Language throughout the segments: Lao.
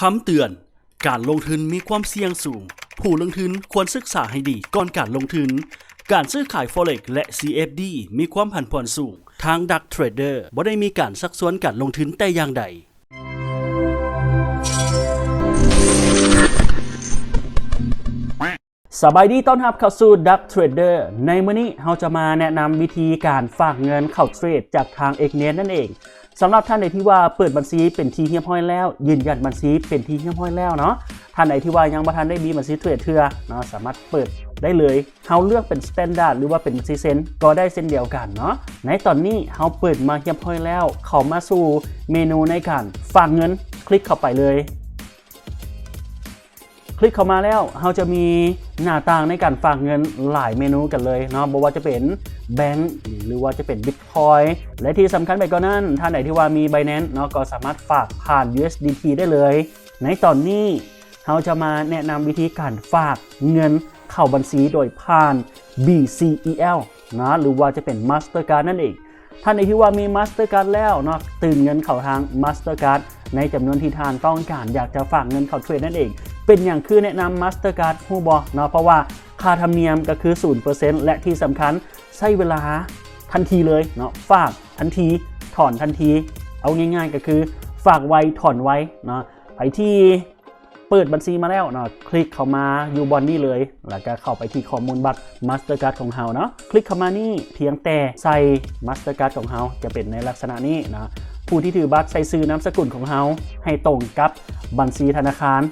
ຄຳເຕືອນ, ການລົງທຶນມີຄວາມສ່ຽງສູງ. ຜູ້ລົງທຶນຄວນສຶກສາໃຫ້ດີກ່ອນການລົງທຶນ. ການຊື້ຂາຍ Forex ແລະ CFD ມີຄວາມຜັນຜວນສູງ. ທາງ Dark Trader ບໍ່ໄດ້ມີການຊັກຊວນການລົງທຶນແຕ່ຢ່າງໃດ. ສະບາຍດີ ຕ້ອນຮັບເຂົ້າສູ່ Dark Trader. ໃນມື້ນີ້ເຮົາຈະມາແນະນຳວິທີການຝາກເງິນເຂົ້າເທຣດຈາກທາງ Xnet ນັ້ນເອງ. ສຳລັບທ່ານໃດທີ່ວ່າເປີດບັນຊີເປັນທີ່ຮຽບຮ້ອຍແລ້ວ, ຢືນຢັນບັນຊີເປັນທີ່ຮຽບຮ້ອຍແລ້ວເນາະ, ທ່ານໃດທີ່ວ່າຍັງບໍ່ທັນໄດ້ມີບັນຊີເທຣດເທື່ອເນາະ, ສາມາດເປີດໄດ້ເລີຍ. ເຮົາເລືອກເປັນ Standard ຫຼືວ່າເປັນບັນຊີເຊັນກໍໄດ້ເຊັ່ນດຽວກັນເນາະ. ໃນຕອນນີ້ເຮົາເປີດມາຮຽບຮ້ອຍແລ້ວ, ເຂົ້າມາສູ່ເມນູໃນການຝາກເງິນ, ຄລິກເຂົ້າໄປເລີຍ. ຄລິກເຂົ້າມາແລ້ວ ເຮົາຈະມີໜ້າຕ່າງໃນການຝາກເງິນຫຼາຍເມນູກັນເລີຍເນາະ, ບໍ່ວ່າຈະເປັນແບງ ຫຼືວ່າຈະເປັນ Bitcoin ແລະທີ່ສຳຄັນໄປກວ່ານັ້ນ, ທ່ານໃດທີ່ວ່າມີ Binance ເນາະ ກໍສາມາດຝາກຜ່ານ USDT ໄດ້ເລີຍ. ໃນຕອນນີ້ເຮົາຈະມາແນະນຳວິທີການຝາກເງິນເຂົ້າບັນຊີໂດຍຜ່ານ BCEL ນະ ຫຼືວ່າຈະເປັນ Mastercard ນັ້ນເອງ. ທ່ານໃດທີ່ວ່າມີ Mastercard ແລ້ວເນາະ, ຕື່ມເງິນເຂົ້າທາງ Mastercard ໃນຈຳນວນທີ່ທ່ານຕ້ອງການ ຢາກຈະຝາກເງິນເຂົ້າເທຣດນັ້ນເອງ. ເປັນຫຍັງຄືແນະນຳ Mastercard ຮູ້ບໍ່ເນາະ? ເພາະວ່າຄ່າທຳນຽມກໍຄືສູນເປີເຊັນ ແລະທີ່ສຳຄັນໃຊ້ເວລາທັນທີເລີຍເນາະ, ຝາກທັນທີ ຖອນທັນທີ. ເອົາງ່າຍໆກໍຄືຝາກໄວ ຖອນໄວເນາະ. ໃຜທີ່ ເປີດບັນຊີມາແລ້ວເນາະ, ຄລິກເຂົ້າມາຢູ່ບ່ອນນີ້ເລີຍ ແລ້ວກໍເຂົ້າໄປທີ່ຂໍ້ມູນບັດ Mastercard ຂອງເຮົາເນາະ. ຄລິກເຂົ້າມານີ້ ພຽງແຕ່ໃສ່ Mastercard ຂອງເຮົາ ຈະເປັນໃນລັກສະນະນີ້ເນາະ. ຜູ້ທີ່ຖືບັດໃສ່ຊື່ນາມສະກຸນຂອງເຮົາໃຫ້ຕົງກັບບັນຊີທະນາຄານ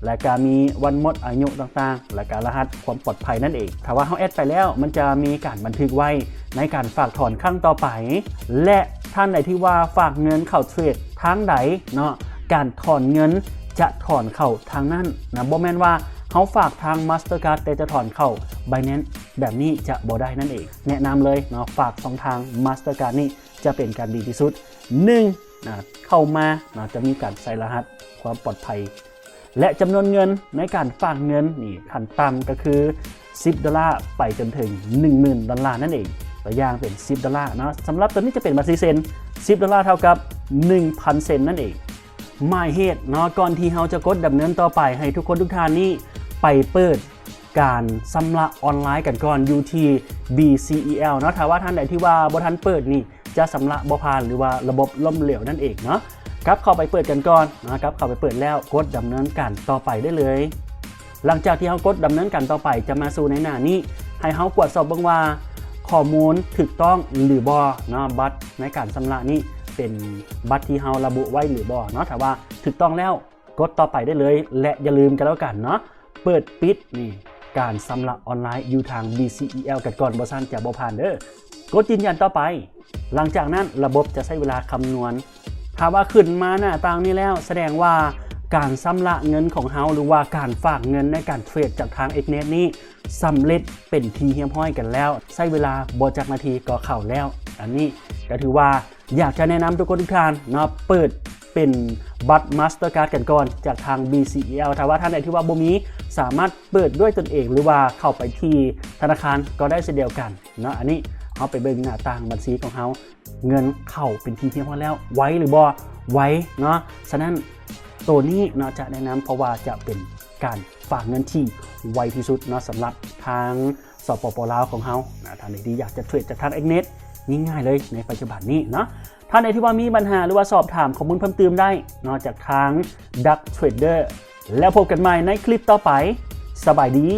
ແລ້ວກໍມີວັນໝົດອາຍຸຕ່າງໆ ແລ້ວກໍລະຫັດຄວາມປອດໄພນັ້ນເອງ. ຖ້າວ່າເຮົາແອັດໄປແລ້ວ ມັນຈະມີການບັນທຶກໄວ້ໃນການຝາກຖອນຄັ້ງຕໍ່ໄປ ແລະ ທ່ານໃດທີ່ວ່າຝາກເງິນເຂົ້າເທຣດທາງໃດເນາະ, ການຖອນເງິນຈະຖອນເຂົ້າທາງນັ້ນນະ, ບໍ່ແມ່ນວ່າເຮົາຝາກທາງ Mastercard ແຕ່ຈະຖອນເຂົ້າ Binance ແບບນີ້ຈະບໍ່ໄດ້ນັ້ນເອງ. ແນະນຳເລີຍເນາະ, ຝາກຊ່ອງທາງ Mastercard ນີ້ຈະເປັນການດີທີ່ສຸດ. ໜຶ່ງນະ, ເຂົ້າມາເນາະ, ຈະມີການໃສ່ລະຫັດຄວາມປອດໄພ ແລະ ຈຳນວນເງິນໃນການຝາກເງິນນີ້ ຂັ້ນຕ່ຳກໍຄືສິບໂດລາ ໄປຈົນເຖິງໜຶ່ງໝື່ນໂດລານັ້ນເອງ. ຕົວຢ່າງເປັນສິບໂດລາເນາະ, ສຳລັບຕົວນີ້ຈະເປັນບັນຊີເຊັນ, ສິບໂດລາເທົ່າກັບໜຶ່ງພັນເຊັນນັ້ນເອງ. ໝາຍເຫດເນາະ, ກ່ອນທີ່ເຮົາຈະກົດດຳເນີນຕໍ່ໄປ, ໃຫ້ທຸກຄົນທຸກທ່ານນີ້ໄປເປີດການຊຳລະອອນລາຍກັນກ່ອນ ຢູ່ທີ່ BCEL ເນາະ. ຖ້າວ່າທ່ານໃດທີ່ວ່າບໍ່ທັນເປີດນີ້ ຈະຊຳລະບໍ່ຜ່ານ ຫຼືວ່າລະບົບລົ້ມເຫຼວນັ້ນເອງເນາະ. ກັບເຂົ້າໄປເປີດກັນກ່ອນນະ, ກັບເຂົ້າໄປເປີດແລ້ວ ກົດດຳເນີນການຕໍ່ໄປໄດ້ເລີຍ. ຫຼັງຈາກທີ່ເຮົາກົດດຳເນີນການຕໍ່ໄປ ຈະມາສູ່ໃນໜ້ານີ້ ໃຫ້ເຮົາກວດສອບເບິ່ງວ່າຂໍ້ມູນຖືກຕ້ອງຫຼືບໍ່ເນາະ, ບັດໃນການຊຳລະນີ້ເປັນບັດທີ່ເຮົາລະບຸໄວ້ຫຼືບໍ່ເນາະ. ຖ້າວ່າຖືກຕ້ອງແລ້ວ ກົດຕໍ່ໄປໄດ້ເລີຍ ແລະ ຢ່າລືມກັນແລ້ວກັນເນາະ, ເປີດປິດນີ້ ການຊຳລະອອນລາຍຢູ່ທາງ BCEL ກັນກ່ອນ, ບໍ່ຊັ້ນຈະບໍ່ຜ່ານເດີ້. ກົດຢືນຢັນຕໍ່ໄປ. ຫຼັງຈາກນັ້ນລະບົບຈະໃຊ້ເວລາຄຳນວນ. ຖ້າວ່າຂຶ້ນມາໜ້າຕ່າງນີ້ແລ້ວ ສະແດງວ່າການຊຳລະເງິນຂອງເຮົາ ຫຼືວ່າການຝາກເງິນໃນການເທຣດຈາກທາງ Xnet ນີ້ ສຳເລັດເປັນທີ່ຮຽບຮ້ອຍກັນແລ້ວ, ໃຊ້ເວລາບໍ່ຈັກນາທີກໍເຂົ້າແລ້ວ. ອັນນີ້ກໍຖືວ່າ ຢາກຈະແນະນຳທຸກຄົນທຸກທ່ານເນາະ, ເປີດເປັນບັດ Mastercard ກັນກ່ອນຈາກທາງ BCEL. ຖ້າວ່າທ່ານໃດທີ່ວ່າບໍ່ມີ, ສາມາດເປີດດ້ວຍຕົນເອງ ຫຼືວ່າເຂົ້າໄປທີ່ທະນາຄານກໍໄດ້ເຊັ່ນດຽວກັນເນາະ. ອັນນີ້ເຮົາໄປເບິ່ງໜ້າຕ່າງບັນຊີຂອງເຮົາ, ເງິນເຂົ້າເປັນທີ່ຮຽບຮ້ອຍແລ້ວ. ໄວຫຼືບໍ່? ໄວເນາະ. ສະນັ້ນ ໂຕນີ້ເນາະ ຈະແນະນຳ ເພາະວ່າຈະເປັນການຝາກເງິນທີ່ໄວທີ່ສຸດເນາະ ສຳລັບທາງ ສປປ ລາວ ຂອງເຮົານະ. ທ່ານໃດທີ່ຢາກຈະເທຣດຈາກທາງ Xnet ງ່າຍໆເລີຍໃນປັດຈຸບັນນີ້ເນາະ. ທ່ານໃດທີ່ວ່າມີບັນຫາ ຫຼືວ່າສອບຖາມຂໍ້ມູນເພີ່ມຕື່ມໄດ້ເນາະ ຈາກທາງ Dark Trader. ແລ້ວພົບກັນໃໝ່ໃນຄລິບຕໍ່ໄປ. ສະບາຍດີ.